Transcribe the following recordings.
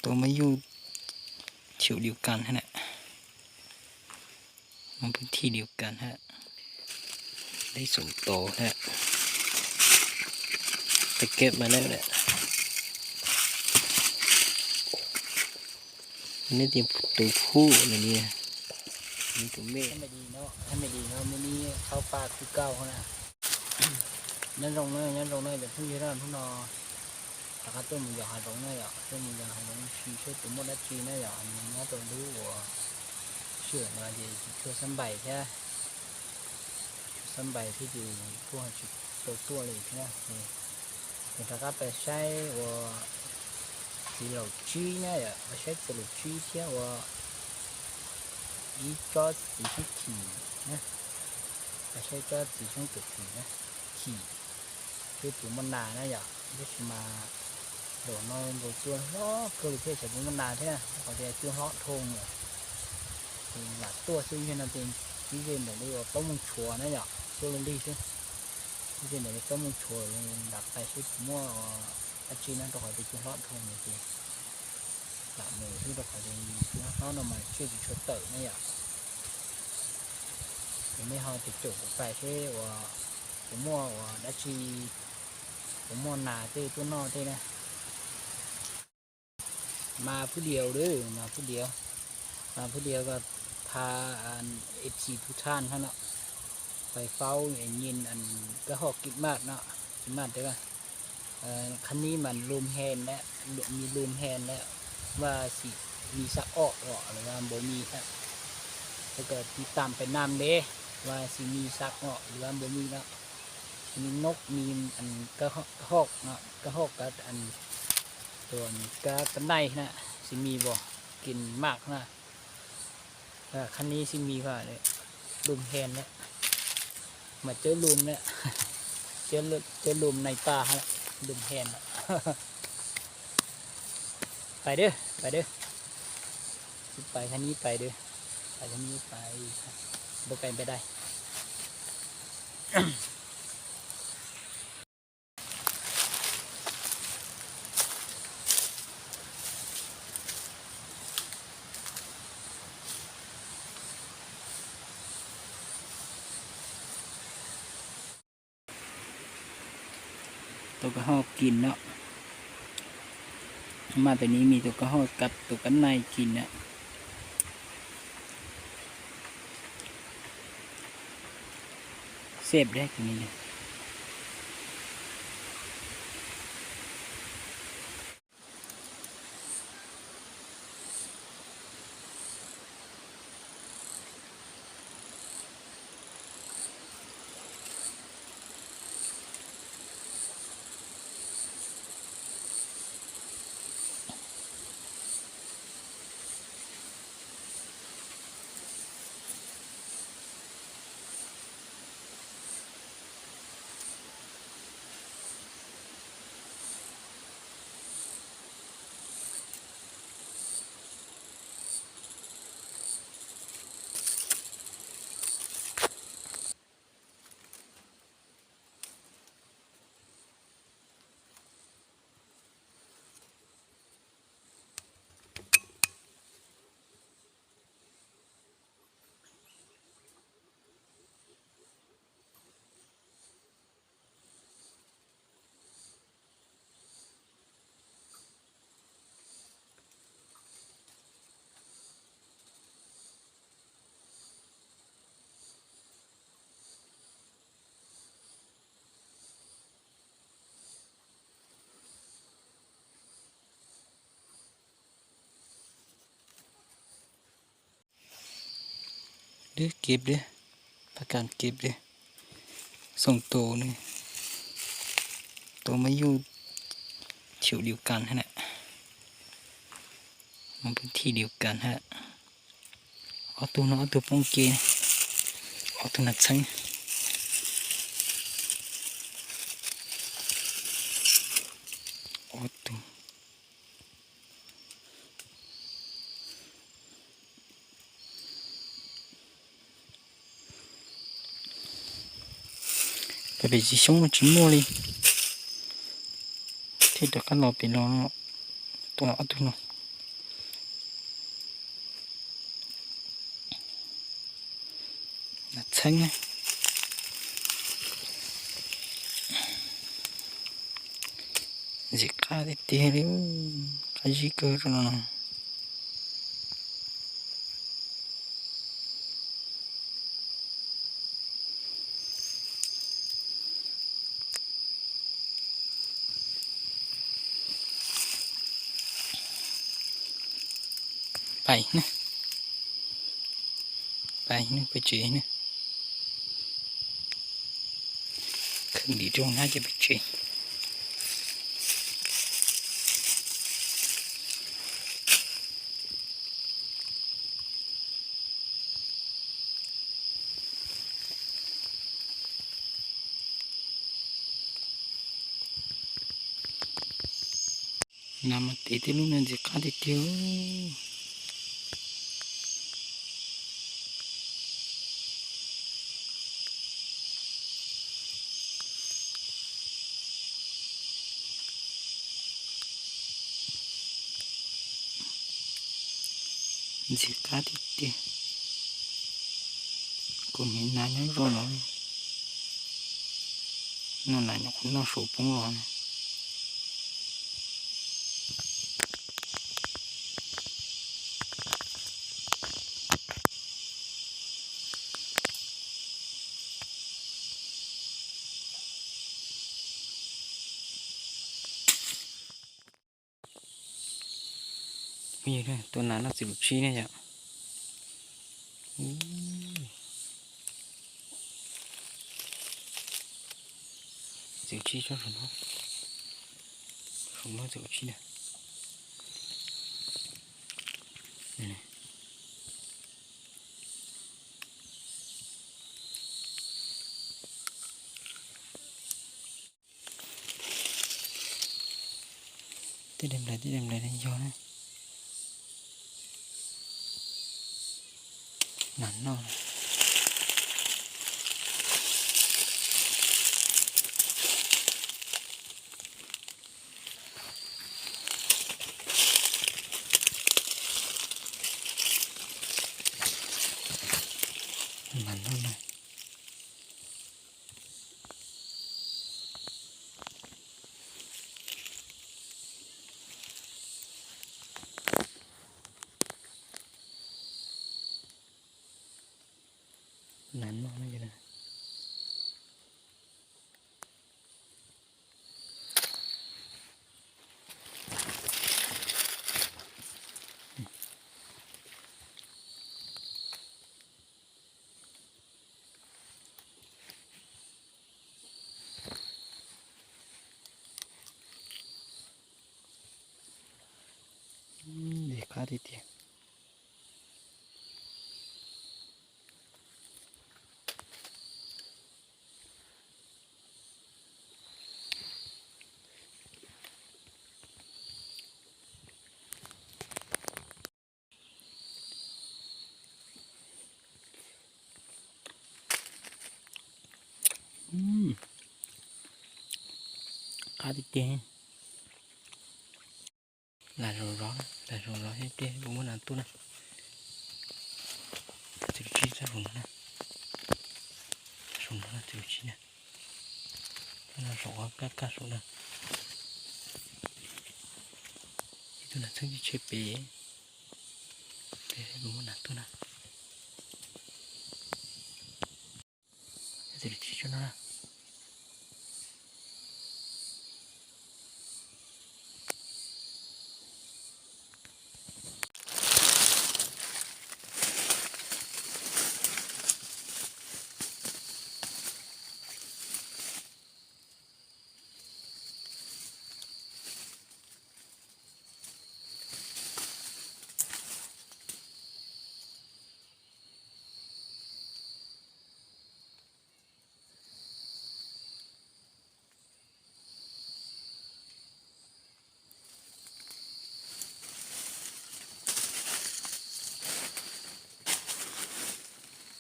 ตัวมาอยู่แถวเดียวกันฮะเนี่ย มันพื้นที่เดียวกันฮะ ได้สองตัวฮะ ไปเก็บมาแล้วแหละ นี่เตรียมตัวผู้เลยเนี่ย นี่ตัวแม่ Tha mej di no, tha mej di no, mej ni thaub paj khwb kauj na. Nyob zoo na, nyob zoo na, cov phooj ywg na, hnub no rov qab tuaj mus yos hav zoov na yom, tuaj mus yos hav zoov sim seb puas muaj dab tsi na yom, nyob rau lub uas sij hawm no ces tsis tshua xab npais thiab, tsis tshua xab npais thiab ces kuj ho tsis tau tuaj li thiab. Ces rov qab pais saib uas txiv laum tsib na yom, pais saib txiv laum tsib thiab uas ib tsob txiv xyoob khim na, pais saib tsob txiv xyoob khim na, khim, seb puas muaj nas na yom, tab sis mas zaum no nkaus tuaj hlob kawg li thiab xyov puas muaj nas thiab, rau qhov tias tuaj hlob dhau lawm. Ces lam tuaj xwb, ib zaug no ces ib ze ntawm li uas plaub moos tshuav na yom, tuaj luaj ntig xwb, ib ze ntawm li plaub moos tshuav, lam pais seb puas muaj dab tsi na, rau qhov tias tuaj hlob dhau lawm ces lam mus xwb, rau qhov tias tuaj hlob no mas tsiaj tsis tshua tawm na yom. Ces nej ho caum caum kuv pais seb uas puas muaj uas dab tsi, puas muaj nas tej tuaj noj tej na. Mas phub diav, mas phub diav, mas phub diav ko, pha ib txhis phu than hab no, pais faub nyij kab hoj kim maj no, kim maj tias ครั้งนี้มันลมแฮงแล้ว มีลมแฮงแล้ว ว่าสิมีสักออกบ่ หรือว่าบ่มีครับ แล้วก็ติดตามไปนำเด้ ว่าสิมีสักออก หรือว่าบ่มีเนาะ มีนก มีอันกระหอกเนาะ กระหอกกับอัน ตัวกระ กระต่ายนะ สิมีบ่ กินหมากนะ ครั้งนี้สิมีว่า ลมแฮงแล้ว มาเจอลมแล้ว เจอ เจอลมในป่าแล้ว ลมแฮงแล้ว ไปเด้อ ไปเด้อ ไปทางนี้ไปเด้อ ไปทางนี้ไป บ่ไกลไปได้ ตัวกระหอกกินเนาะ มาตัวนี้มีตัวกระหอกกับตัวกระต่ายกินนะ แซ่บเด้ตัวนี้นะ Dib kib dib, pab kas kib dib, xoom tus ne, tus mas yug thium diu kas hab na, mas pub thij diu kas hab. Ob tug no ob tug poob ke, ob tug no txheeb. Ob tug. Pem pem tsis xyoob no tsis muaj li. Thiaj rov qab los pem no, tuaj ob tug no. Theeb na. Ntxim qab tiag tiag li, qab zib kawg rau no. Pais ne, pais ne, pais tsev ne. Khawb ntim rau hnab ces pais tsev. Nas mas tiv tej lub no ntxim qab tiag tiag. Ntxim qab tiag tiag. Kuv niam nas nyob zoj no, noj nas nyuam qhuav noj saum poob los. Tus nas no txiv kaum tsib ne yom. Txiv kaum tsib tsob saum no, saum no txiv kaum tsib na. Tej daim nplais, tej daim nplais yog na. Nas noj. Nas noj na. Nas noj na. Ntxim qab tiag tiag. Qab tiag tiag. Lam zaum zov, lam zaum zov thiab pliag puas muaj nas tuaj na. Txiv kaum tsib txoj saum no na. Saum no txiv kaum tsib na. Saum no kaj kaj saum no. Ib tug nas txheeb tsis tshe pem, pem puas muaj nas tuaj na. Txiv kaum tsib tsob no na.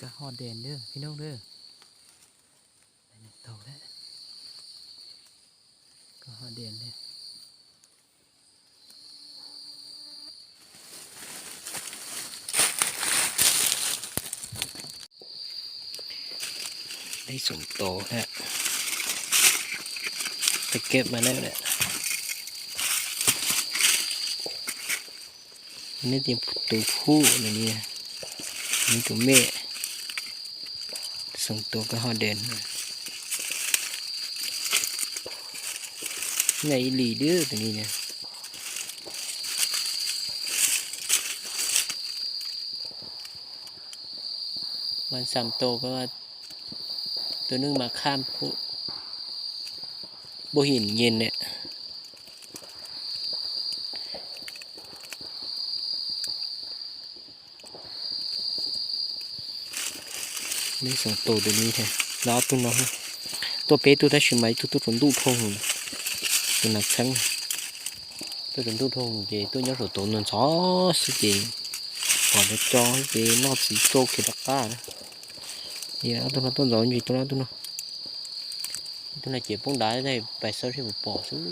Kab ho dej nawb phooj ywg. Tau lawm. Kab ho dej nawb. Ib xoom tos na, tag keb mas na, neb tias tus phuj no, neb tus mej, xoom tos koj ho dees. Neb ib li dwb tus ni na. Mas xam tos koj, tus neeg mas khaj pub him nyees ne. Neb xoom tos tus ni thiab, ob tug no tuaj peb tug tab sis mas ib tug tuaj rau ntuj dhau, tus nas txheeb tuaj rau ntuj dhau ces tuaj nyob saum tod ntxhov xwb ces pom cov co ces noj txiv rau khiav rov qab na. Ces ob tug no tuaj ntxov ntsis tuaj, ob tug no, ib tug no ces poob nrad, pais xawb seb puas pom xwb.